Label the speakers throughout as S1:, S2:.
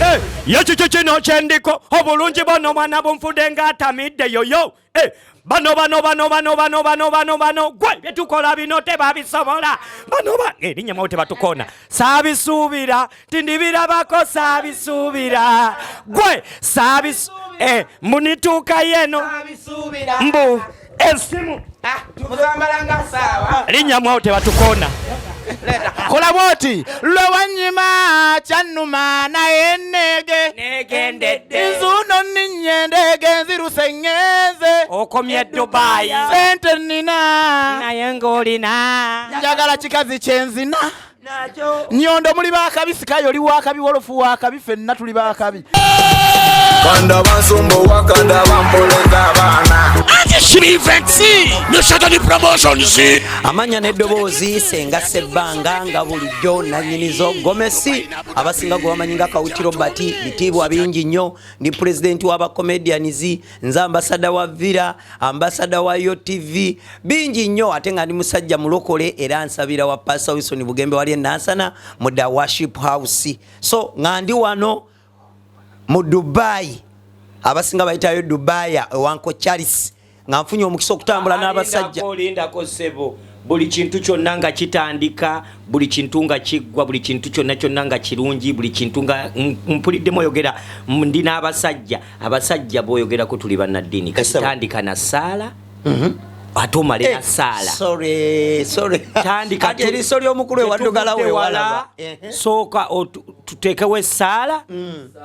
S1: Eh, ye kiki kino kyendiko obulungi bwano omwana bunfudde ng'atamidde yoyo. Eh, bano bano bano bano bano bano bano bano gwe byetukola bino tebabisobola bano ba erinnya mwawo tebatukona saabisuubira tindibirabako saabisuubira gwe saabis eh, munituukayo eno mbu esimu.
S2: Ah, muzambala nga saawa.
S1: Linnya mwawo tebatukona.
S2: Kola bwoti lwe wanyima kyannuma naye neege
S1: negendedde
S2: nzuno nninye ndege nziruse ŋŋenze
S1: okomye Dubai
S2: sente nnina
S1: naye ng'olina
S2: njagala kikazi kyenzina nyondo muli bakabi sikayo oli wakabi wolofu wakabi fenna tuli bakabi.
S3: Kanda bansumbuwa kanda bampoleza abaana.
S4: Ne Shatani Promotions.
S5: Amanya n'eddoboozi Senga Sebbanga nga bulijjo nanyinizo gomesi abasinga gwe bamanyi nga Kawuki Robert. Bitiibwa bingi nnyo, ndi pulezidenti w'abacomedians, nze ambasada wa Villa, ambasada wa Yo TV, bingi nnyo, ate nga ndi musajja mulokole era nsabira wa Pastor Wilson Bugembe wali enansana mu The Worship House. So nga ndi wano mu Dubai, abasinga bayitayo Dubai, ewanko Charles, nga nfunye omukisa okutambula n'abasajja.
S1: Olindako ssebo, buli kintu kyonna nga kitandika, buli kintu nga kiggwa, buli kintu kyonna kyonna nga kirungi, buli kintu nga mpuliddemu oyogera ndi n'abasajja, abasajja boyogerako tuli bannaddiini. Kati
S5: Ssebo.
S1: tandika na saala ate omale na saala.
S5: Sorry, sorry.
S1: Tandika.
S5: Kati eriiso ly'omukulu ewaddugala
S1: Tetuvudde
S5: wewalaba.
S1: wala, sooka tuteekewo essaala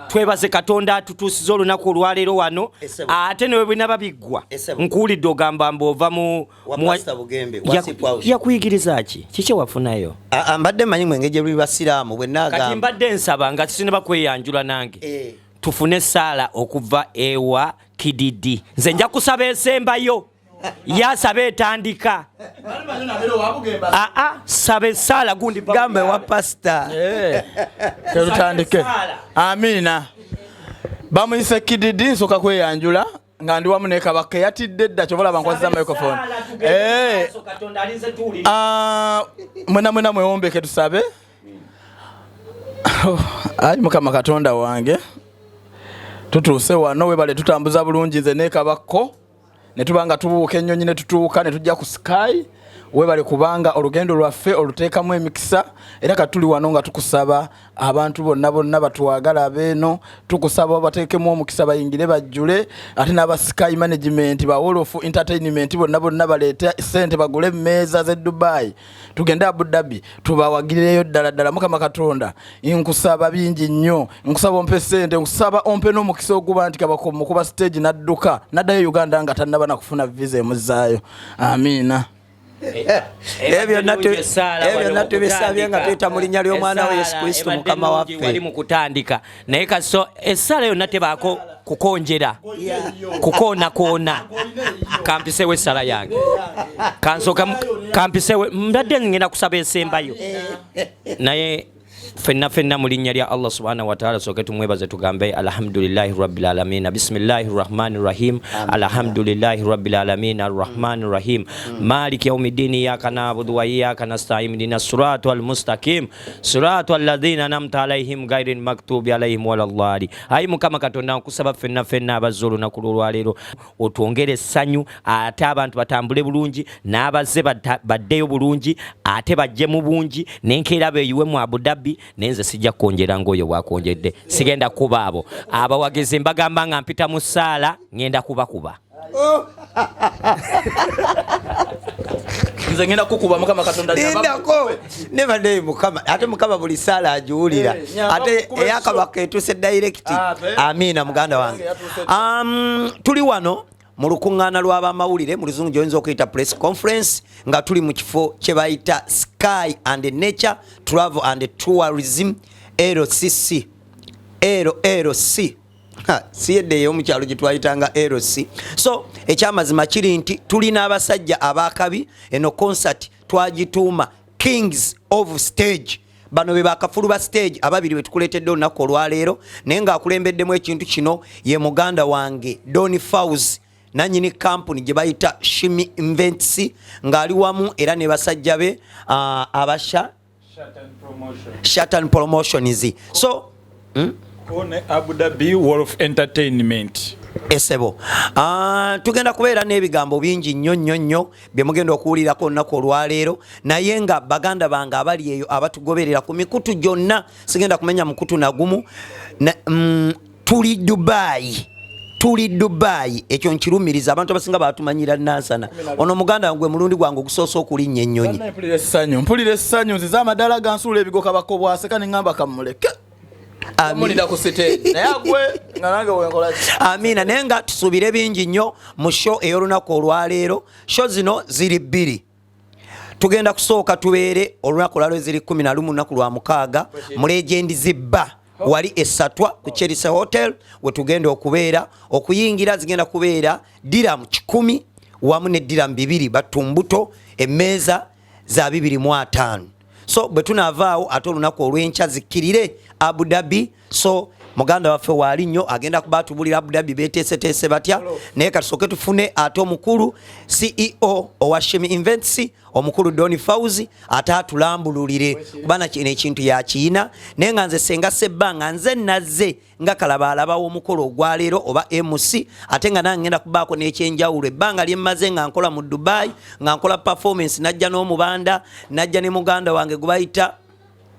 S1: twebaze Katonda atutuusiza olunaku olwaleero wano.
S5: Essebo.
S1: Ate ne bwe binaba biggwa,
S5: Essebo.
S1: nkuwulidde ogamba mbu ova mu
S5: Wa Pastor Bugembe, wa Sip House.
S1: Yakuyigiriza ki? Kiki wafunayo?
S5: Ah, ah, mbadde manyi mwenge gye luli basiraamu bwe
S1: Kati
S5: naagamba.
S1: mbadde nsaba nga tusinaba kweyanjula nange tufune essaala okuva ewa Kididi. Nze nja kusaba esembayo, yasaba etandika. Aa, saba essaala gundi.
S5: Gamba ewa pasita.
S2: Terutandike. Amiina. Bamuyise Kididi. Nsooka kweyanjula nga ndi wamu ne Kabaka eyatidde edda kyoba olaba nkwasiza microphone. Ah, mwena mwena mwewombeke tusabe. Ayi Mukama Katonda wange, tutuuse wano, webale tutambuza bulungi nze nekabakko ne tuba nga tubuuka ennyonyi ne tutuuka ne tujja ku Sky. Webale kubanga olugendo lwaffe oluteekamu emikisa, era kati tuli wano nga tukusaba abantu bonna bonna batwagala abeeno, tukusaba bateekemu omukisa bayingire bajjule, ate n'aba Sky Management, ba Wolof Entertainment bonna bonna baleete sente bagule emmeeza z'e Dubai tugende Abu Dhabi tubawagireyo ddala ddala. Mukama Katonda, nkusaba bingi nnyo, nkusaba ompe sente, nkusaba ompe n'omukisa oguba nti Kabaka mukuba stage nadduka naddayo Uganda nga tannaba nakufuna visa emuzaayo. Amiina.
S5: Ebyo byonna tubisabye nga tuyita mu linnya ly'omwana we Yesu Kristo Mukama
S1: wali
S5: waffe.
S1: Mu kutandika naye kaso essaala yonna tebaako kukonjera kukoonakoona. Kampisewo essala yange, kansooka kampisewo, mbadde ngenda kusaba esembayo, naye fenna fenna mu linnya lya Allah subhanahu wataala sooke tumwebaze, tugambe alhamdulillahi rabbil alamin, bismillahi rahmani rahim, alhamdulillahi rabbil alamin, arrahmani rahim, maliki yaumiddin, iyaka nabudu wa iyaka nastain, ihdina sirata almustaqim, sirata alladhina an'amta alaihim ghairil maktubi alaihim waladhdallin. Ayi Mukama Katonda, nkusaba ffenna ffenna abazze olunaku lwolwaleero otwongere essanyu, ate abantu batambule bulungi n'abazze baddeyo bulungi, ate bajje mu bungi nenkeera beeyiwe mu Abu Dhabi. Naye nze sijja kukonjera ngaoyo bwakonjedde, sigenda kuba abo abawagizi mbagamba nga mpita mu ssaala ngenda kubakuba.
S2: Nze ngenda kukuba Mukama Katonda.
S5: Lindako nebadde Mukama, ate Mukama buli saala agiwulira.
S2: Eh, nyamba
S5: ate
S2: kukuba.
S5: Eyakabaka etuuse direct.
S2: Ah, be.
S5: Amiina muganda wange. Tuli wano mu lukuŋŋaana lw'abamawulire, mu luzungu gyoyinza okuyita press conference, nga tuli mu kifo kye bayita Sky and Nature Travel and Tourism LCC, LLC. Si yedde ey'omukyalo gye twayitanga LC. So ekyamazima kiri nti tulina abasajja abakabi. Eno concert twagituuma Kings of Stage. Bano be bakafulu ba stage ababiri betukuleetedde olunaku olwaleero, naye ng'akulembeddemu ekintu kino ye muganda wange Don Faus, nanyini kampuni gye bayita Shimi Invents, ng'ali wamu era ne basajja be abasha Shatan Promotions. So
S6: Ne Abu Dhabi Wolf Entertainment.
S5: Esebo, tugenda kubeera n'ebigambo bingi nnyo nnyo nnyo bye mugenda okuwulirako olunaku olwaleero, naye nga baganda bange abali eyo abatugoberera ku mikutu gyonna, sigenda kumenya mukutu nagumu na, tuli Dubai, tuli Dubai, ekyo nkirumiriza. Abantu abasinga batumanyira Nansana. Ono muganda wange, mulundi gwange ogusoose okulinnya ennyonyi.
S2: Mpulira essanyu, mpulira essanyu, nziza amadaala gansuula ebigo. Kabako bwaseka ne ŋŋamba kamuleke mulinda ku siteegi, naye agwe nga nange wenkola ki?
S5: Amiina. Naye nga tusuubire bingi nnyo mu show ey'olunaku olwaleero. Show zino ziri bbiri. Tugenda kusooka tubeere olunaku olwaleero ziri 11, lunaku lwa mukaaga, mu Legends Bar wali esatwa ku Chelsea Hotel wetugenda okubeera. Okuyingira zigenda kubeera diramu 100 wamu ne diramu 200 batumbuto, emmeeza za 25. So bwe tunaavaawo ate olunaku olw'enkya zikkirire Abu Dhabi. So muganda waffe waali nnyo, agenda kuba atubulira Abu Dhabi beteeseteese batya. Naye katusooke tufune ate omukulu CEO owa Shimi Events, omukulu Don Fauzi, ate atulambululire, kubana kino ekintu yakiyina. Naye nga nze senga sebbanga, nze nazze nga kalabaalaba w'omukolo ogwaleero oba MC, ate nga nange ngenda kubaako n'ekyenjawulo. Ebbanga lye mmaze nga nkola mu Dubai, nga nkola performance, najja n'omubanda, najja ne muganda wange gwe bayita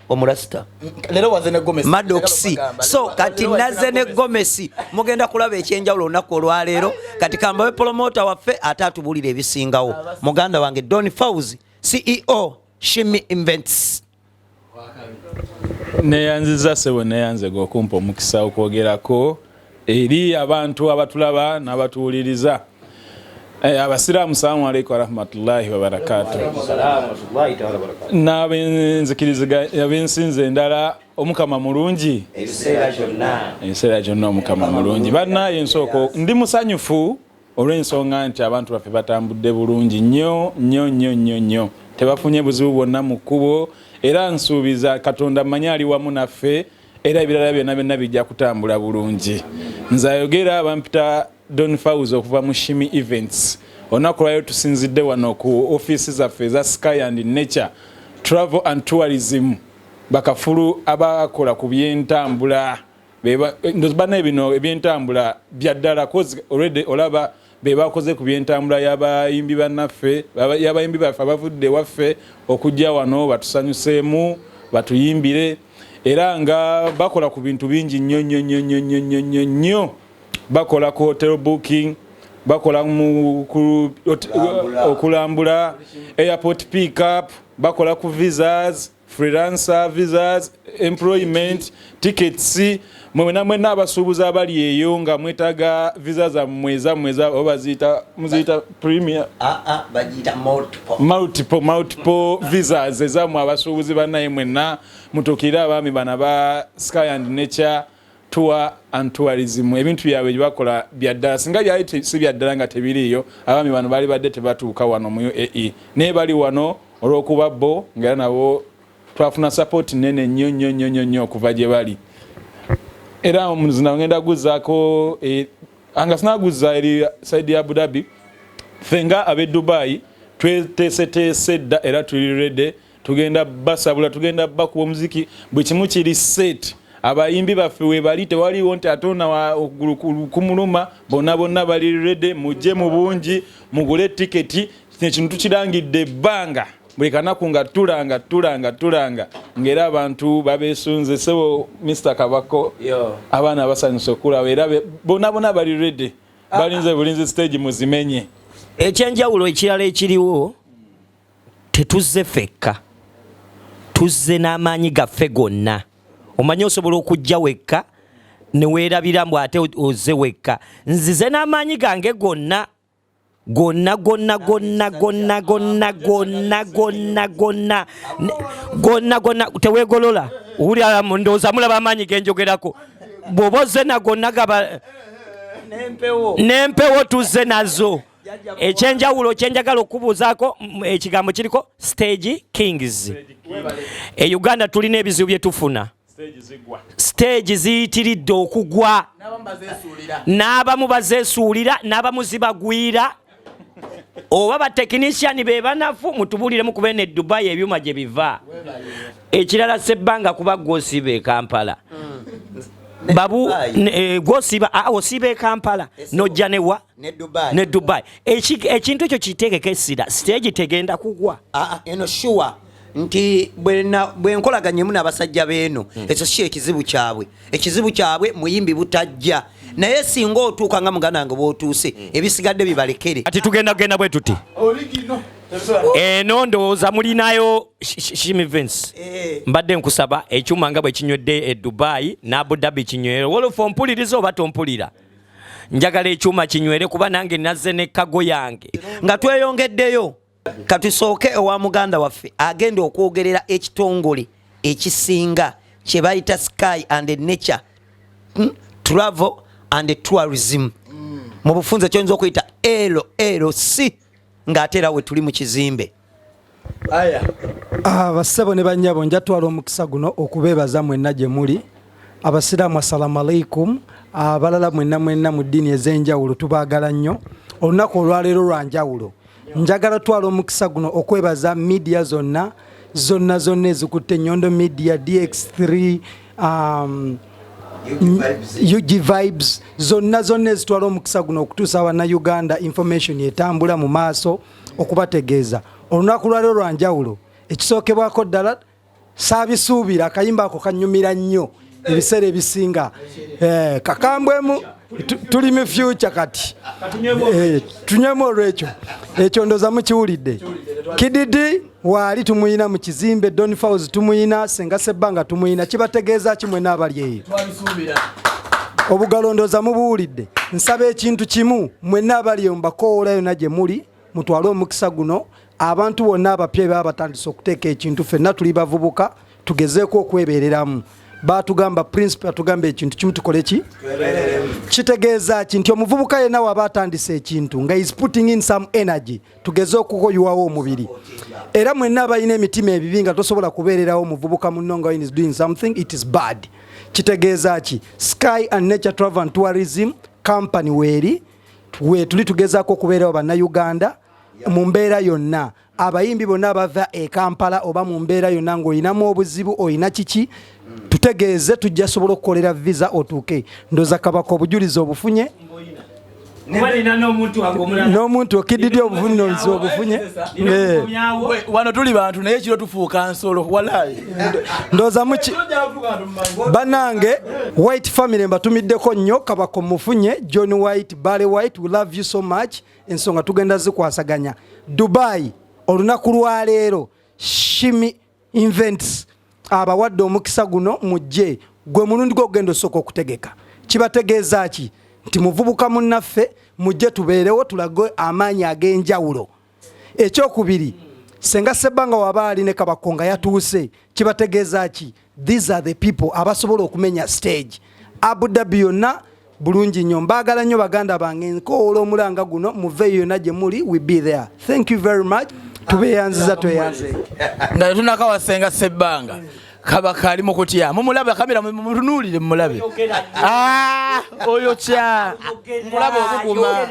S5: omurasita.
S2: Leero waze ne Gomesi.
S5: Madox. So kati nazze ne Gomesi, mugenda kulaba ekyenjawulo olunaku olwaleero. Kati kambawe promoter waffe ate atubulira ebisingawo, muganda wange Don Fauzi, CEO Shimi Events.
S6: Neyanziza ssebo, neyanze gwe okumpa omukisa okwogerako eri abantu abatulaba n'abatuwuliriza. Abasiraamu, salamu alaikum warahmatullahi wabarakatu, n'abenzikiriza endala. Omukama mulungi
S1: ebiseera byonna.
S6: Ebiseera byonna Omukama mulungi. Bannaye, nsooka ndi musanyufu olw'ensonga nti abantu baffe batambudde bulungi nnyo nnyo nnyo nnyo nnyo, tebafunye buzibu bwonna mu kkubo. Era nsuubiza Katonda mmanyi ali wamu naffe, era ebirala byonna byonna bijja kutambula bulungi. Nze ayogera bampita Don Faus okuva mu Shimi Events. Olunaku lwayo tusinzidde wano ku ofiisi zaffe eza Sky and Nature Travel and Tourism, bakafulu abakola ku byentambula. Bana bino ebyentambula bya ddala, 'cause already olaba be bakoze ku byentambula y'abayimbi bannaffe, y'abayimbi baffe abavudde waffe okujja wano batusanyuseemu, batuyimbire. Era nga bakola ku bintu bingi nnyo nnyo nnyo nnyo nnyo nnyo nnyo nnyo. Bakola ku hotel booking, bakola mu okulambula, airport pickup, bakola ku visas, freelancer visas, employment tickets. Mwena mwena abasuubuzi abali eyo nga mwetaaga visa zammwe ezammwe oba baziyita, muziyita premier?
S5: Bagiyita multiple.
S6: Multiple visas ezammwe abasuubuzi bannaye, mwenna mutuukirire abaami bano aba Sky and Nature Tour and Tourism. Ebintu byabwe byebakola bya ddala. Singa byali si bya ddala nga tebiriiyo, abaami bano baali badde tebatuuka wano mu UAE, naye bali wano olw'okuba bo ngaera nabo twafuna support nene nnyo nnyo nnyo nnyo nnyo okuva gye bali. Era muzina ngenda guzaako nga sinaguza eri side ya Abu Dhabi. Ffe nga ab'e Dubai tweteeseteese dda era tuli ready, tugenda basabula, tugenda bakuba omuziki, buli kimu kiri set. Abayimbi baffe we bali, tewaliwo nti ate ona okugulu kumuluma, bonna bonna bali ready. Mujje mu bungi mugule tiketi. Kino ekintu tukirangidde ebbanga, buli kanaku nga tulanga tulanga tulanga, ng'era abantu babeesunze. Sebo Mr Kabako, abaana basanyusa okulaba, era bonna bonna bali ready, balinze bulinzi stage muzimenye.
S1: Ekyenjawulo ekirala ekiriwo, tetuzze ffekka, tuzze n'amaanyi gaffe gonna. Omanyi osobola okujja wekka neweerabira mbu ate ozze wekka. Nzize n'amaanyi gange gonna gonna gonna gonna gonna gonna gonna gonna gonna gonna gonna. Teweegolola, wulira, ndowooza mulaba amaanyi genjogerako. Bw'oba ozze na gonna gaba n'empewo tuzze nazo. Ekyenjawulo kyenjagala okubuuzaako, ekigambo kiriko Stage Kings. E Uganda tulina ebizibu bye tufuna, stage ziyitiridde okugwa, n'abamu bazeesuulira, n'abamu zibagwira, oba batekinisiani be banafu. Mutubuliremu kuba eno e Dubai ebyuma gye biva. Ekirala, sebbanga kuba gwosiba e Kampala. Babu eh, gwosiba ah, osiba e Kampala nojja newa ne Dubai. Ekintu ekyo kiteekeko essira, siteegi tegenda kugwa.
S5: Ah, ah, eno sure nti bwenkolaganyemu n'abasajja beeno ekyo si ekizibu kyabwe. Ekizibu kyabwe muyimbi butajja, naye singa otuuka nga muganda wange bw'otuuse, ebisigadde bibalekere.
S1: Ati tugenda kugenda bwe tuti eno ndowooza mulinayo Shimi Vince. Mbadde nkusaba ekyuma nga bwe kinywedde e Dubai ne Abu Dhabi kinywere. Wolofu ompuliriza oba tompulira? Njagala ekyuma kinywere kuba nange nazze ne kago yange.
S5: Nga tweyongeddeyo, katusooke ewa muganda waffe agenda okwogerera ekitongole ekisinga kye bayita Sky and Nature Travel and Tourism, mu bufunze kyoyinza okuyita LLC, ng'ate era we tuli mu kizimbe.
S2: Aya.
S7: Abassebo ne bannyabo, njatwala omukisa guno okubeebaza mwenna gye muli. Abasiraamu, assalamu alaikum. Abalala mwenna mwenna mu ddiini ez'enjawulo, tubaagala nnyo. Olunaku olwaleero lwa njawulo. Njagala twala omukisa guno okwebaza media zonna zonna zonna ezikutte Nyondo Media, DX3, UG Vibes, zonna zonna ezitwala omukisa guno okutuusa Bannayuganda information etambula mu maaso, okubategeeza olunaku lwaleero lwa njawulo. Ekisookebwako ddala, saabisuubira, akayimba ako kanyumira nnyo ebiseera ebisinga. Kakambwemu tuli mu future kati. Tunywemu olwekyo. Ekyo ndoza mukiwulidde. Kididi waali tumuyina mu kizimbe, Don Faus tumuyina, Senga Sebbanga tumuyina. Kibategeeza ki mwenna abali eyo? Obugalo ndoza mubuwulidde. Nsaba ekintu kimu, mwenna abali eyo, mbakowoola yonna gye muli, mutwale omukisa guno. Abantu bonna abapya baba batandise okuteeka ekintu, ffenna tuli bavubuka, tugezeeko okwebereramu. Batugamba, principal atugamba ekintu kimu, tukole ki? Kitegeeza ki? Nti omuvubuka yenna waba atandise ekintu nga is putting in some energy, tugeze okukoyiwawo omubiri. Era mwenna abalina emitima ebibi nga tosobola kubeererawo omuvubuka munno nga is doing something, it is bad. Kitegeeza ki? Sky and Nature Travel and Tourism Company weeri, wetuli, tugezaako okubeerawo Bannayuganda mu mbeera yonna. Abayimbi bonna abava e Kampala oba mu mbeera yonna ng'olinamu obuzibu, olina kiki, tutegeeze, tujja sobola okukolera visa otuuke. Ndoza Kabaka obujulizi obufunye n'omuntu okididi obuvunozi obufunye.
S2: Wano tuli bantu, naye ekiro tufuuka nsolo, walayi.
S7: Ndowooza muki bannange. White family mbatumiddeko nnyo. Kabaka mufunye, John White, Bale White, we love you so much. Ensonga tugenda zikwasaganya. Dubai, olunaku lwaleero Shimi Events abawadde omukisa guno, mujje. Gwe mulundi gwogenda osooka okutegeka. Kibategeeza ki? Nti muvubuka munnaffe, mujje tubeerewo, tulage amaanyi ag'enjawulo. Ekyokubiri, Senga Sebbanga waba ali ne Kabako nga yatuuse, kibategeeza ki? These are the people abasobola okumenya stage Abu Dhabi yonna bulungi nnyo. Mbaagala nnyo baganda bange. Nkowoola omulanga guno, muveeyo yonna gye muli, we be there. Thank you very much, tubeyanziza, tweyanze.
S2: Nga tetunakawa Senga Sebbanga, Kabaka ali mu kutya, mumulabe kamera, mumutunuulire, mumulabe. Ah, oyo kya nkulaba obuguma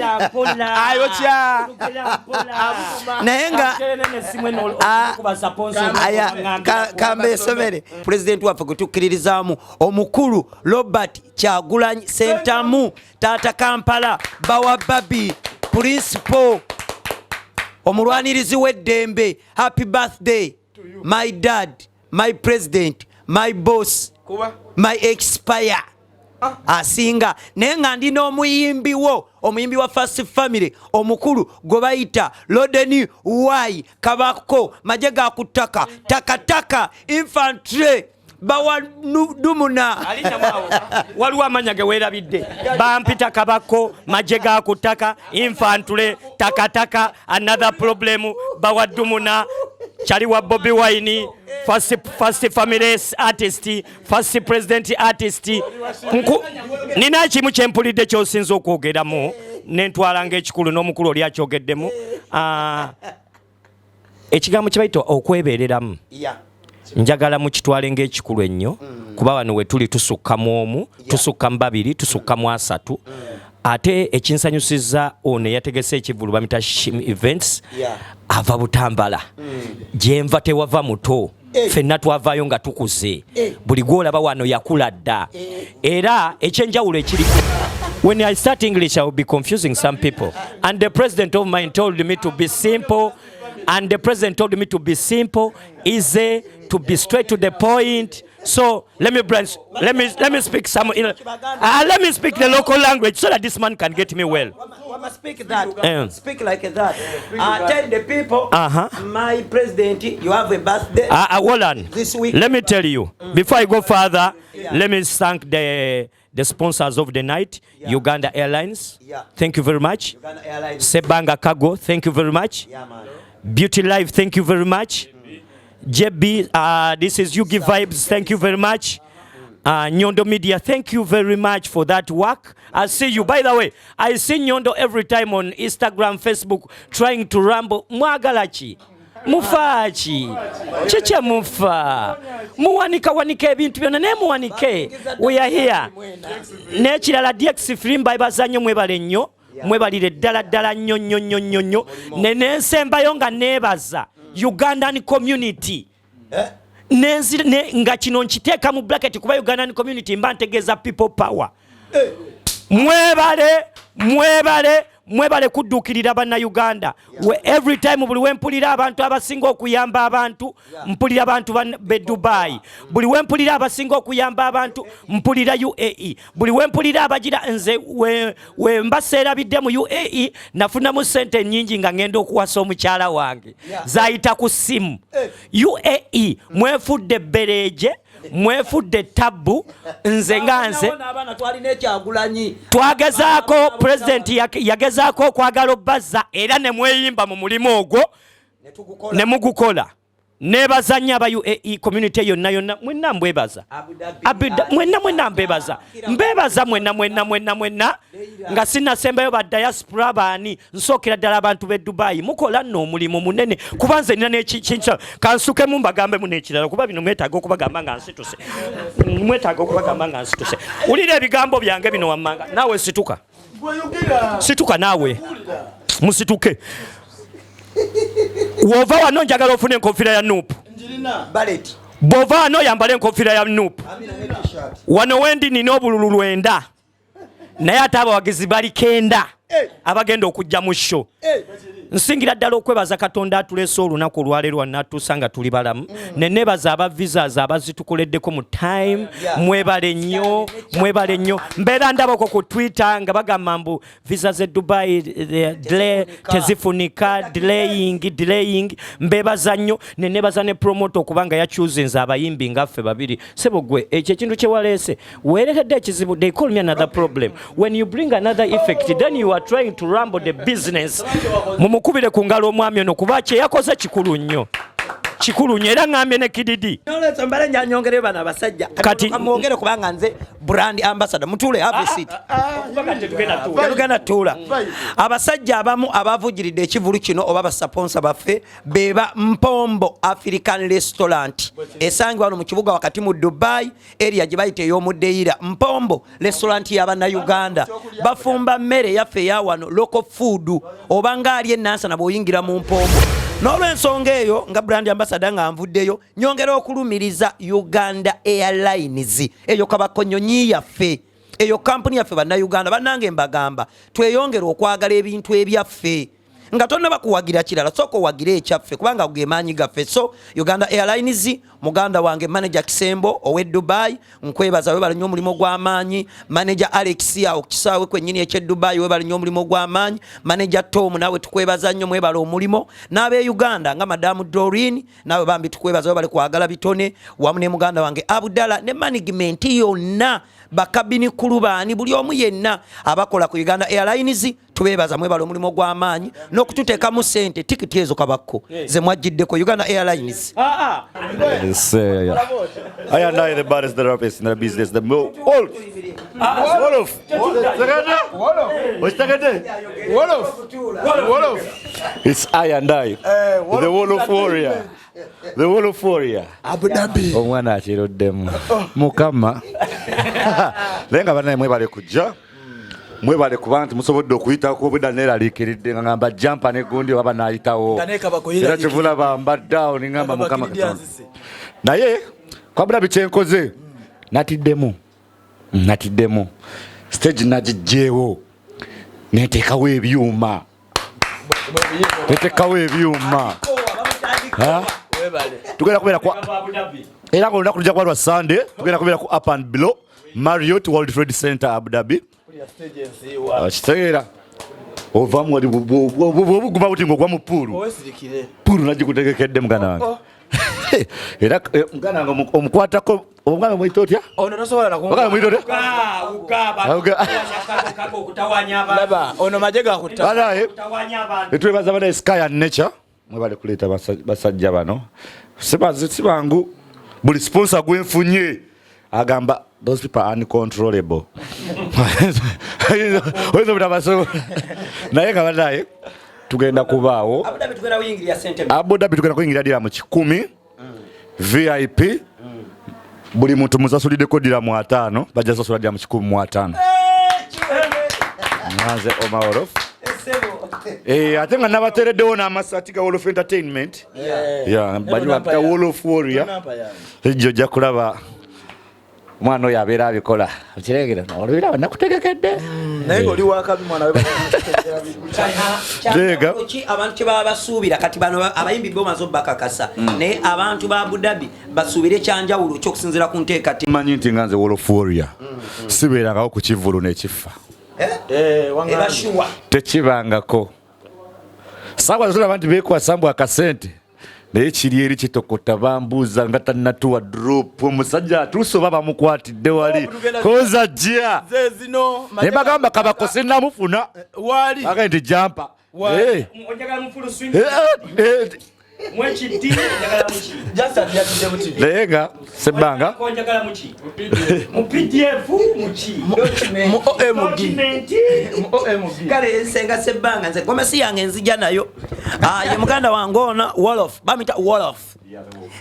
S2: ayokya.
S5: Naye nga aya kambeesomere pulezidenti waffe gwe tukkiririzaamu, omukulu Robert Kyagulanyi Sentamu, taata Kampala, bawa babi principal, omulwanirizi w'eddembe. Happy birthday, my dad, my president, my boss, my expire asinga. Naye nga ndi n'omuyimbi wo, omuyimbi wa First Family omukulu gwe bayita Loden Y Kabako, maje ga ku ttaka, takataka infantry, bawadumuna.
S1: Waliwo amanya ge weerabidde. Bampita Kabako, maje ga ku ttaka, infantry, takataka, another problem, bawadumuna, kyali wa Bobi Wine, first family artist, first president artist. Nina kimu kyempulidde kyosinza okwogeramu nentwala ngaekikulu, n'omukulu oli akyogeddemu. Ah, ekigambo kye bayita okwebereramu, njagala mukitwale ng'ekikulu ennyo, kuba wano we tuli tusukka mu omu, tusukka mu babiri, tusukka mu asatu. Ate ekinsanyusiza, ono eyategese ekivvulu bamita Shim Events, ava Butambala, gyenva tewava muto. Ffenna twavaayo nga tukuze. Buli gwolaba wano yakula dda. Era ekyenjawulo ekiri, when I start English I will be confusing some people, and the president of mine told me to be simple, and the president told me to be simple, easy, to be straight to the point. So let me branch, let me speak some let me speak the local language so that this man can get me well.
S5: Wama, speak that. Speak like that. Tell the people, my president, you have a birthday
S1: Wolan,
S5: this week.
S1: Let me tell you, before I go further, let me thank the sponsors of the night, Uganda Airlines. Thank you very much.
S5: Uganda Airlines.
S1: Sebanga Cargo, thank you very much.
S5: Yeah, man.
S1: Beauty Life, thank you very much. JB, this is Yugi Vibes, thank you very much. Nyondo Media, thank you very much for that work. I see you. By the way, I see Nyondo every time on Instagram, Facebook, trying to rumble. Mwagala ki? Mufa ki? Kiki mufa? Muwanika wanika ebintu byonna naye muwanike. We are here. N'ekirala, DX Film, mbabaza nnyo, mwebale nnyo. Mwebalire ddala ddala nnyo nnyo nnyo nnyo nnyo. Ne nensembayo nga neebaza Ugandan community. Nga kino nkiteeka mu bracket kuba Ugandan community mba ntegeeza people power. Mwebale, mwebale, mwebale kudduukirira Bannayuganda. Every time, buli wempulira abantu abasinga okuyamba abantu, mpulira abantu be Dubai. Buli wempulira abasinga okuyamba abantu, mpulira UAE. Buli wempulira abagira nze we mba seerabidde mu UAE, nafunamu sente nnyingi nga ngenda okuwasa omukyala wange, zayita ku ssimu. UAE mwefudde ebbereeje, mwefudde tabbu. Nze nga nze
S5: N'abaana twalina ekyagulanyi.
S1: Twagezaako, pulezidenti yagezaako okwagala obbazza era ne mweyimba mu mulimu ogwo ne mugukola. Nebaza nnyo aba UAE community yonna yonna, mwenna mbwebaza. Mwenna mwenna mbebaza, mbebaza mwenna mwenna mwenna mwenna. Nga sinnasembayo ba diaspora baani, nsookera ddala abantu b'e Dubai, mukola nno omulimu munene, kuba nze nina n'ekintu kansukemu mbagambemu n'ekirala, kuba bino mwetaaga okubagamba nga nsituse, mwetaaga okubagamba nga nsituse. Wulira ebigambo byange bino wammanga. Naawe situka, situka naawe, musituke. Wova wano njagala ofune enkofiira ya NUP.
S5: Balet.
S1: Bw'ova wano oyambale enkofiira ya NUP. Wano wendi nina obululu 90, naye ate abawagizi bali 90 abagenda okujja mu show. Nsingira ddala okwebaza Katonda atuleese olunaku olwaleero wanatuusa nga tuli balamu, ne nebaza aba visas abazitukoleddeko mu time. Mwebale nnyo, mwebale nnyo. Mbeera ndabako ku Twitter nga bagamba mbu visa ze Dubai, delay, tezifunika, delaying, delaying. Mbebaza nnyo, ne nebaza ne promoter okubanga yachuzinze abayimbi nga ffe babiri. Sebo gwe, ekyo ekintu kye waleese weeretedde ekizibu. They call me another problem. When you bring another effect, then you are trying to rumble the business. Mumukubire ku ngalo omwami ono, kuba kye yakoze kikulu nnyo, kikulu nnyo. Era ŋŋambye ne Kididi.
S5: Nolwekyo mbale njanyongere bano abasajja. Kamwongere kubanga nze brand ambassador. Mutuule, have a seat. Tetugenda tuula. Abasajja abamu abavugiridde ekivulu kino oba basponsor baffe beba Mpombo African Restaurant, esangibwa wano mu kibuga wakati mu Dubai, area gye bayita ey'omudeira. Mpombo restaurant y'Abannayuganda, bafumba mmere yaffe eya wano, local food, oba ngaali enansana bw'oyingira mu Mpombo. N'olwensonga eyo, nga brand ambassador nga nvuddeyo, nyongera okulumiriza Uganda Airlines, eyo kabako nyonyi yaffe, eyo kampuni yaffe. Bannayuganda bannange, mbagamba tweyongere okwagala ebintu ebyaffe. Nga tonnaba kuwagira kirala, sooka owagire ekyaffe, kubanga ge maanyi gaffe. So Uganda Airlines, muganda wange manager Kisembo ow'e Dubai, nkwebaza, webale nnyo omulimu gw'amaanyi. Manager Alex awo kisaawe kwennyini eky'e Dubai, webale nnyo omulimu gw'amaanyi. Manager Tom, naawe tukwebaza nnyo, mwebale omulimu. N'ab'e Uganda nga Madamu Dorin, naawe bambi tukwebaza, webale kwagala bitone, wamu ne muganda wange Abdallah ne management yonna, bakabini kulu baani, buli omu yenna abakola ku Uganda Airlines, tubeebaza, mwebale omulimu gw'amaanyi n'okututeekamu sente. Tikiti ezo kabakko ze mwajjiddeko Uganda Airlines.
S8: Yes, yeah. I and I, the baddest therapist in the business, the old. Wolof. Okitegedde?
S6: Wolof. Wolof.
S8: It's I and I, the Wolof warrior. The Wolof warrior.
S3: Abu Dhabi.
S8: Omwana akiruddemu. Mukama. Naye nga bannaye mwebale kujja. Mwebale kuba nti musobodde okuyitako obwedda neeraliikiridde nga ngamba jampa ne gundi oba banaayitawo.
S2: Nga neekabako
S8: Era kyovulaba mbadde awo ne ngamba Mukama Katonda. Naye kwabula bikyenkoze natiddemu natiddemu stage nagiggyewo neteekawo ebyuma neteekawo ebyuma tugenda kubeera kwa era nga olunaku lujja kuba lwa Sunday tugenda kubeera ku up and below Marriott World Trade Center Abu Dhabi. Kitegeera ovamu wali bwobuguma buti ng'ogwa mu puulu puulu nagikutegekedde muganda wange oh, oh. era eh, muganda wange omukwatako omuganda omuyita otya
S2: ono tosobola
S8: nakumuganda omuyita otya
S2: ono maje gakutta
S8: etwebaza bana sky and nature mwebale kuleeta basajja bano sibangu buli sponsor gwenfunye agamba those people are uncontrollable oyinza obutabasobola naye nga banaye tugenda kubaawo Abu Dhabi tugenda kuyingira dira mu kikumi vip buli muntu musasuliddeko dira mu ataano bajja sasula dira mu 150 nze Omar Eh, ate nga nabatereddewo n'amasaati ga Wolof Entertainment yeah, bali bapita Wolof Warrior ejjo ojja kulaba omwana oyo abeera abikola okiregera olubiraba nakutegekedde
S2: mm, naye ngaoli wakabi mwana
S5: ki abantu kyebaba basuubira kati bano abayimbi bo maze obakakasa mm. naye abantu ba abudabi basuubire kyanjawulo kyokusinzira ku nteekate
S8: manyi nti nga nze Wolof Warrior mm, sibeerangawo ku kivulu nekifa
S5: eh? Eh,
S8: tekibangako saawa zolaba nti bekwasa mbu akasente naye kiri eri kitokota bambuuza nga tannatuwa drop omusajja atuuse oba bamukwatidde wali oh, koza jja ne bagamba kabako sinnamufuna eh, agaye nti jampa naye nga sebbanga
S5: kale nsenga sebbanga nze gomesi yange nzija nayo ah, ye muganda wange ono wolof bamita wolof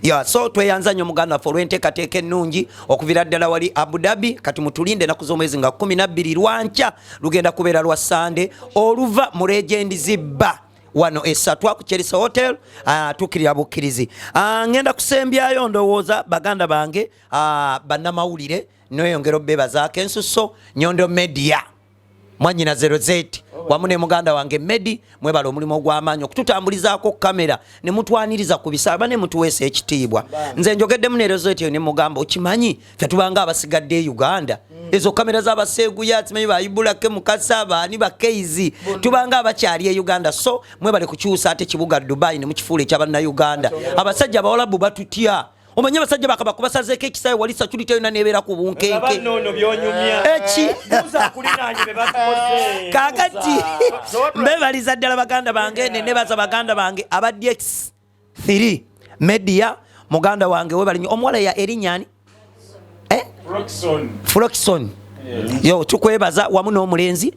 S5: ya so tweyanza nnyo muganda waffe olw'enteekateeka ennungi okuvira ddala wali Abu Dhabi kati mutulinde ennaku z'omwezi nga 12 lwankya lugenda kubeera lwa Sande oluva mu Legend Zibba wano esatwa ku Chelsea Hotel ah, tukirira bukkirizi ah, ngenda kusembyayo ndowooza baganda bange ah, bannamawulire noyongera obebazaako ensusso Nyondo Media mwanyina zerozeti wamu ne muganda wange Medi mwebala omulimu ogw'amaanyi okututambulizaako kamera ne mutwaniriza ku bisaaba ne mutuweesa ekitiibwa nze njogeddemu ne Rozeti ne mugamba okimanyi ffe tubanga abasigadde e Uganda ezo kamera z'abaseeguya simanyi bayibulake mukasa baani bakeizi tubanga abakyali e Uganda so mwebale kukyusa ate kibuga Dubai ne mukifuula ekyabannayuganda abasajja abawalabu batutya omanyi abasajja bakaba kubasazeeko ekisawe wali security yona nebeera ku bunkenke eki kakati mbebaliza ddala baganda bange nenebaza baganda bange aba dx3 media muganda wange webalinyo omuwala ya erinyani eh? Froxon yo tukwebaza wamu n'omulenzi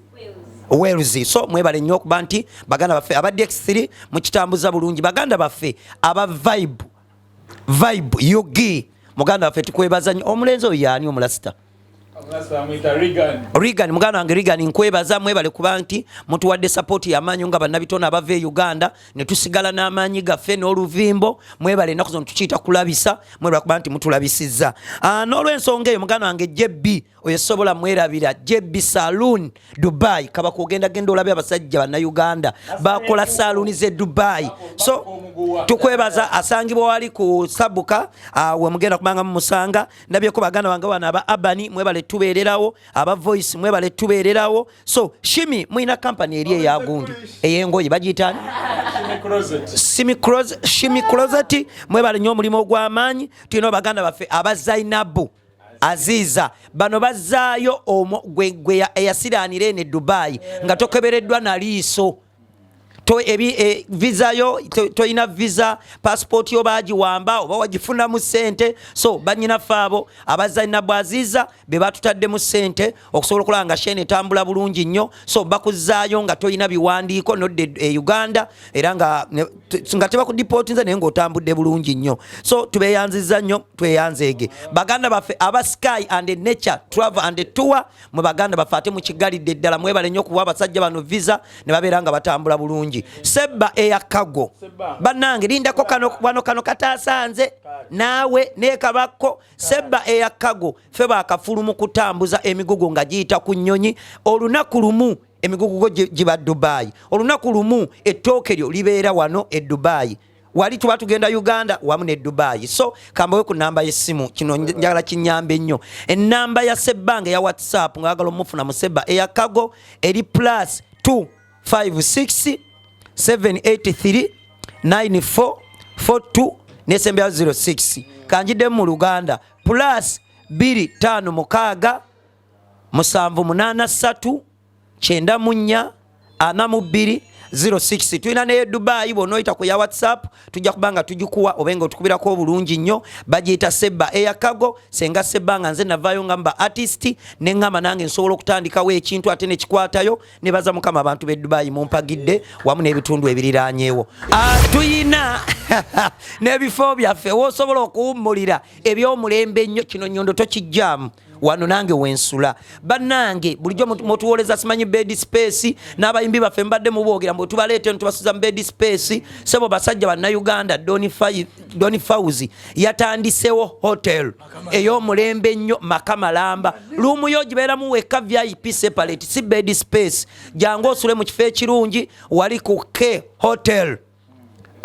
S5: Wales so mwebale nnyo okuba nti baganda baffe aba dx3 mukitambuza bulungi baganda baffe aba vibe vibe ug muganda waffe tukwebaza nnyo omulenzi oyo yaani omulasita Regan muganda wange Regan nkwebaza mwebale kuba nti mutuwadde support y'amaanyi nga bannabitone abava e Uganda ne tusigala n'amaanyi gaffe n'oluvimbo mwebale ennaku zino tukiyita kulabisa mwebale kuba nti mutulabisizza ah, n'olw'ensonga eyo muganda wange JB oyo sobola mwerabira JB Saloon Dubai kaba kugenda genda olabe abasajja bannayuganda bakola saloon ze Dubai so tukwebaza asangibwa wali ku sabuka ah, wemugenda kubanga mumusanga ndabyeko baganda bange bano aba abani mwebale tubeererawo aba voice mwebale tubeererawo so shimi mulina kampany eri eyagundi eyengoye bagiyitani shimi closet mwebale nnyo omulimu ogw'amaanyi tulina baganda baffe aba zainabu aziza bano bazzaayo gwe eyasiraanira eno e dubai nga tokebereddwa na liiso Visa yo toyina visa, passport yo bagiwamba oba wagifunamu ssente. So banyinaffe abo aba Zainabu Aziza be batutaddemu ssente okusobola okulaba nga show eno etambula bulungi nnyo. So bakuzaayo nga toyina biwandiiko, nodde e Uganda era nga tebakudipootinze, naye ng'otambudde bulungi nnyo. So tubeyanziza nnyo, tweyanzeege baganda baffe aba Sky and Nature Travel and Tour. Mwe baganda baffe ate mukigalidde ddala, mwebale nnyo okuwa abasajja bano visa ne babeera nga batambula bulungi. Sebba eyakago bannange, lindako kano wano, kano kataasanze naawe nekabakko. Sebba eyakago, ffe bakafulu mu kutambuza emigugu nga giyita ku nnyonyi. Olunaku lumu emigugu go giba Dubai, olunaku lumu ettooke lyo libeera wano e Dubai, wali tuba tugenda Uganda wamu ne Dubai. So kambawe ku namba y'essimu, kino njagala kinyambe nnyo. Enamba ya Sebbanga eya WhatsApp nga agala omufuna mu Sebba eyakago eri plus 256 783 94 42 nesembya 06. Kanjiddemu mu Luganda: plus 256 783 94 42 06. Tulina neye Dubai, bw'onooyita ku ya WhatsApp tujja kuba nga tugikuwa obe nga otukubirako obulungi nnyo. Bagiyita Sebba Eyakago, senga Sebba. Nga nze navaayo nga mba artist, neŋŋamba nange nsobola okutandikawo ekintu ate nekikwatayo. Nebaza Mukama, abantu b'e Dubai mumpagidde wamu n'ebitundu ebiriranyeewo. Tuyina n'ebifo byaffe wosobola okuwummulira ebyomulembe ennyo. Kino nyondo tokijjaamu wano nange wensula. Bannange, bulijjo mutuwoleza simanyi bed space, n'abayimbi baffe mbadde muboogera mbu tubaleete tubasuza mu bed space. Sebo basajja bannayuganda, Don Fauzi yatandisewo hotel ey'omulembe ennyo, makamalamba. Room yo gibeeramu wekka, VIP separate, si bed space. Jangu osule mu kifo ekirungi wali ku K Hotel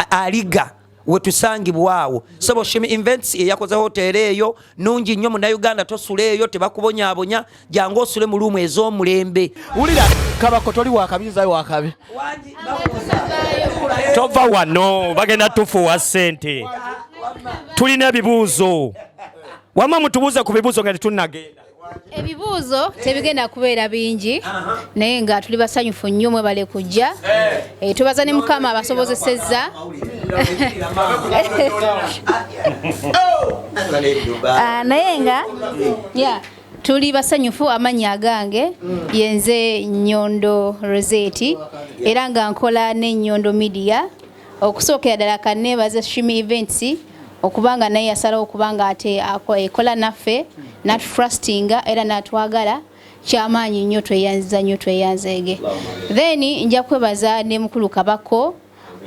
S5: Aliga wetusangibwawo. Sebo Shimi Events eyakoze hoteri eyo nungi nnyo. Munnayuganda, tosula eyo, tebakubonyabonya. Jangu osule mu room ez'omulembe.
S2: Wulira Kabako, toli wakabi, nzayo wakabi.
S1: Tova wano, bagenda tufuwa ssente. Tulina ebibuuzo, wamma mutubuuze ku bibuuzo nga tetunnagenda.
S9: Ebibuuzo tebigenda kubeera bingi, naye nga tuli basanyufu nnyo. Mwebale kujja. Tubaza ne Mukama abasobozesezza. Naye nga yeah, tuli basanyufu. Amannya agange yenze Nyondo Roseti, era nga nkola ne Nyondo Media. Okusookera ddala kaneebaza Shimi Events okubanga naye yasalawo okubanga ate ekola naffe, natutrustinga era natwagala. Kyamaanyi nnyo, tweyanziza nnyo, tweyanzeege. Then nja kwebaza ne mukulu Kabako.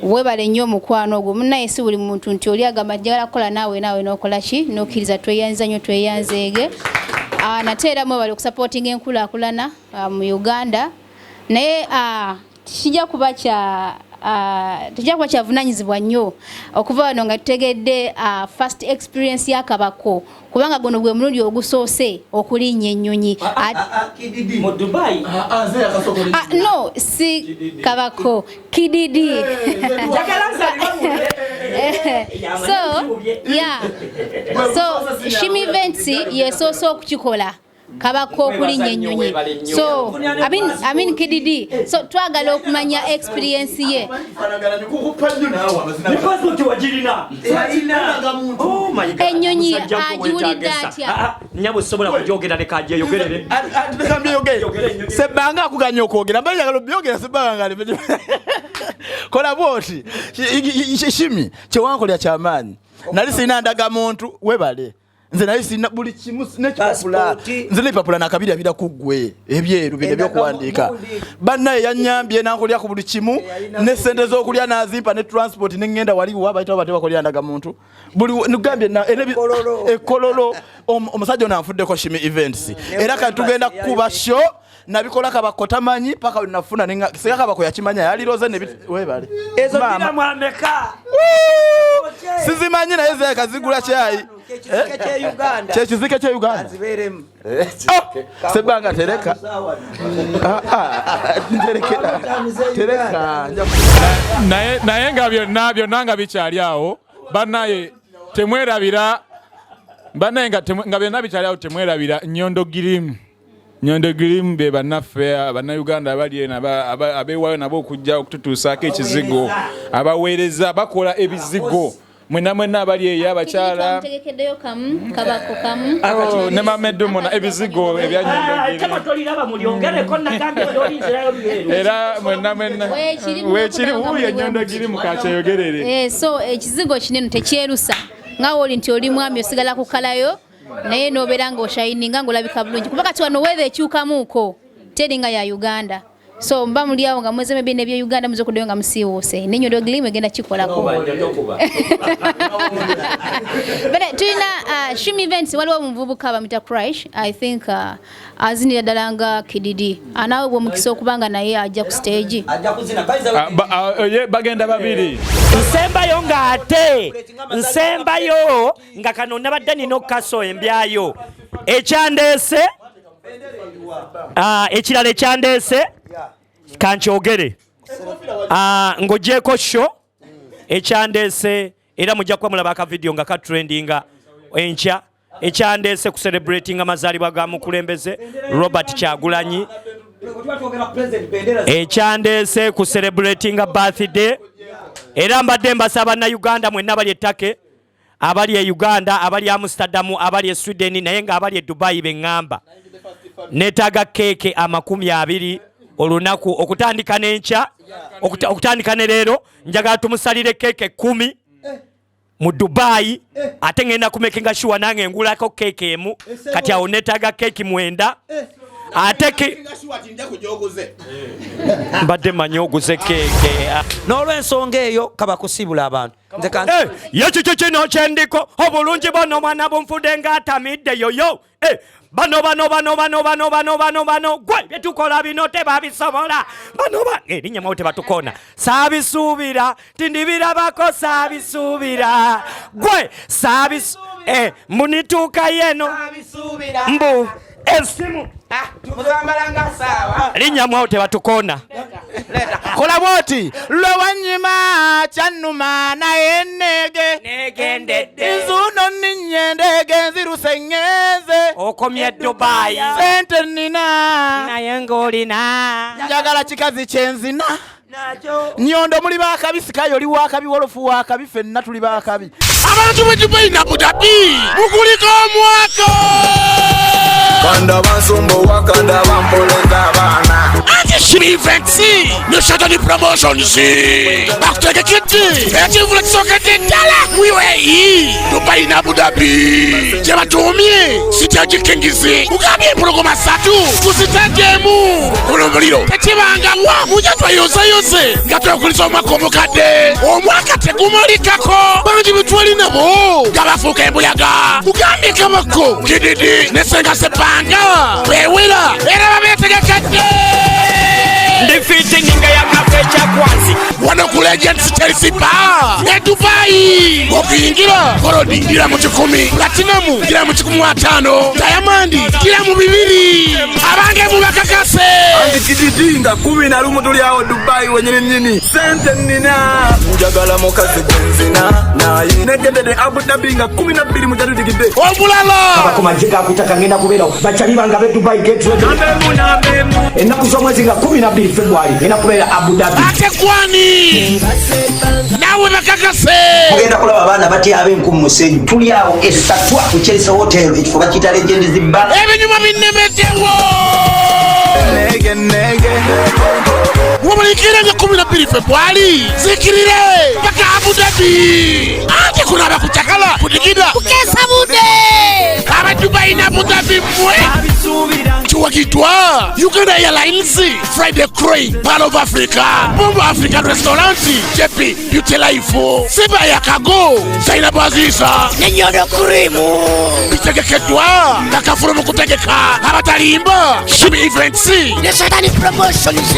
S9: Webale nnyo omukwano ogwo munnaye. Si buli muntu nti oli agamba njagala kukola naawe, naawe n'okola ki, n'okkiriza. Tweyanziza nnyo, tweyanzeege. Nate era mwebale okusupportinga enkulaakulana mu Uganda. Naye kijja kuba kya tujja kuba kyavunanyizibwa nnyo okuva wano nga tutegedde first experience y'Akabako, kubanga guno gwe mulundi ogusoose okulinnya ennyonyi.
S1: Mu Dubai.
S9: No, si Kabako, Kididi. So yeah, so Shimi Events yesoose okukikola, Kabako okulinnya ennyonyi. So I mean Kididi. So twagala okumanya experience ye.
S1: Ne passport wagirina? Oh my God.
S9: Ennyonyi
S1: Musajja gwe
S9: agiwulidde
S1: weetagisa.
S9: atya?
S1: Nnyabo, sobola kugyogera, leka agyeyogerere.
S2: Leka mbyeyogere. Sebbanga akuganya okwogera, mba njagala obyogera. Sebbanga nga kola bwoti. Shimi, kyewankolera kyamaanyi. Nali sirina ndagamuntu, webale. Nze nali sirina buli kimu, nekipapula.
S5: Passport.
S2: Nze nepapula nakabiri abira ku ggwe ebyeru bino ebyokuwandiika. Bannaye yanyambye nankolera ku buli kimu, ne sente z'okulya nazimpa, ne transport neŋŋenda wali wa bayitawo bate bakolera ndagamuntu buli nugambye ekololo. Omusajja ono anfuddeko, Shimi Events, era kati tugenda kukuba show. Nabikola Kabako tamanyi paka wenafuna, singa Kabako yakimanya yaliroze webale.
S1: Ezo
S2: Maama.
S1: diramu ameka?
S2: Sizimanyi, naye zirabika zigula kyayi.
S5: Kyekizike kye Uganda.
S2: Kyekizike kye Uganda.
S5: Zibeeremu.
S2: Oh, Sebbanga tereka. Terekera, tereka.
S6: Naye nga byonna byonna nga bikyali awo, bannaye temwerabira, bannaye nga byonna bikyali awo, temwerabira Nyondo Girimu. Nyondo Grim be bannaffe bannayuganda abali eno abeewaayo nabo okujja okututuusaako ekizigo, abaweereza bakola ebizigo mwenna mwenna abali eyo abakyala
S9: Mutegekeddeyo kamu kabako kamu.
S6: Oh, ne mamedumuna ebizigo ebya Nyondo Grim.
S1: Toliraba mulyongereko nagambye tolinzirayo byeru.
S6: Era mwenna mwenna
S9: Weekiri,
S6: weekiri
S9: mukulaba
S6: wuuyo
S9: muli
S6: Nyondo
S9: bwe muti.
S6: Grim kakyeyogerere.
S9: So ekizigo kinene tekyerusa nga wooli nti oli mwami osigala kukalayo naye n'obeera ng'oshayininga ng'olabika bulungi kuba kati wano weather ekyukamuuko teri nga ya Uganda, so mba muli awo nga mweze maybe n'ebya Uganda muze okuddayo nga musiiwuuse ne Nyondo Glim egenda kikolako. But tulina Shumi Events, waliwo omuvubuka bamuyita Crash, I think azinira ddala nga Kididi, anaweebwa omukisa okuba nga naye ajja ku stage.
S5: Ajja kuzina, by the way.
S6: Ah, ye, bagenda babiri.
S1: Nsembayo ng'ate nsembayo nga kano nabadde nina okukaso embyayo ekyandeese, ekirala ekyandeese kankyogere, ng'ogyeko show ekyandeese, era mujja kuba mulaba akavidiyo nga katrendinga enkya, ekyandeese ku celebrating amazaalibwa ga mukulembeze Robert Kyagulanyi, ekyandeese ku celebrating birthday. Era mbadde mbasaba bannayuganda mwenna abali e Turkey, abali e Uganda, abali Amsterdam, abali e Sweden, naye nga abali e Dubai beŋŋamba, neetaaga keeke 20 olunaku okutandika n'enkya, okutandika ne leero. Njagala tumusalire keeke 10 mu Dubai, ate ngenda kumakinga sure nange ngulako keeke emu. Kati awo neetaaga keeki 9, ate ki mbadde manyi oguze keeke.
S5: N'olwensonga eyo kabakusibula abantu nze
S1: Eh, ye kiki kino kyendiko obulungi bwano omwana bunfudde ng'atamidde yoyo. Eh, bano bano bano bano bano bano bano bano gwe byetukola bino tebabisobola bano ba erinnya mwawe tebatukona saabisuubira tindibirabako saabisuubira gwe saabis munituuka yeno mbu esimu linnya mwawo tebatukona.
S2: Kola bwoti lwewanyima kyannuma naye neege
S1: negendedde
S2: nzuno nninye ndege nziruse ŋŋenze
S1: okomye Dubai
S2: sente nnina
S1: naye ng'olina
S2: njagala kikazi kyenzina Nyondo muli bakabi sikayo oli wakabi wolofu wakabi ffenna tuli bakabi.
S4: Abantu b'e Dubai na Abu Dhabi mukuliko omwaka.
S3: Kanda bansumbuwa kanda bampoleza abaana.
S4: Anti Shimi Events ne Shatani Promotions bakutegekedde ekivvulu kisookedde ddala mu UAE, Dubai ne Abu Dhabi gye batuumye Stage Kings. Mugambye empologoma 3 ku stage emu guno omuliro tekibangawa mujja tweyozeyose nga twekuliza omwaka omukadde omwaka tegumulikako bangi betwali nabo nga bafuuka embuyaga. Mugambye Kabako Kididi ne Senga Sepanga bewera era babeetegekedde.
S1: Ndi fiti ninga yakafa ekyakwansi.
S4: Wano ku Legends Chelsea Bar e Dubai okuyingira golodi gira mu 100, platinamu gira mu 150, diamond gira mu 200. Abange mubakakase.
S3: Anti Kididi nga 11 tuli awo Dubai wenyini nyini sente nnina njagala mukazi gwenzina naye negendedde Abu Dhabi nga 12 mujatutikidde
S4: omulala
S10: ku magye gakutaka ngenda kubeerawo bakyali bange ab'e Dubai get ready. Ennaku z'omwezi nga 12 February ngenda kubeera Abu Dhabi.
S4: Ate kwani naawe bakakase.
S5: Mugenda kulaba abaana batyaba enku mu musenyu tuli awo esatwa ku Chelsea Hotel ekifo bakiyita Legends Bar.
S4: Ebinyuma binnemeddewo.
S3: Nege nege.
S4: Wamulikire nga 12 Februari zikirire paka Abu Dhabi ate kulaba kucakala kudigida kukesa budde aba Dubai na Abu Dhabi mwe kiwagidwa Uganda Airlines, Friday Crane, Pearl of Africa, Bombo African Restaurant, JP Beauty Life, Siba ya Kago, Zainabu Aziza ne Nyondo Kurimu bitegekeddwa nakafulu mu kutegeka abatalimba Shimi Events
S11: ne Satani Promotions.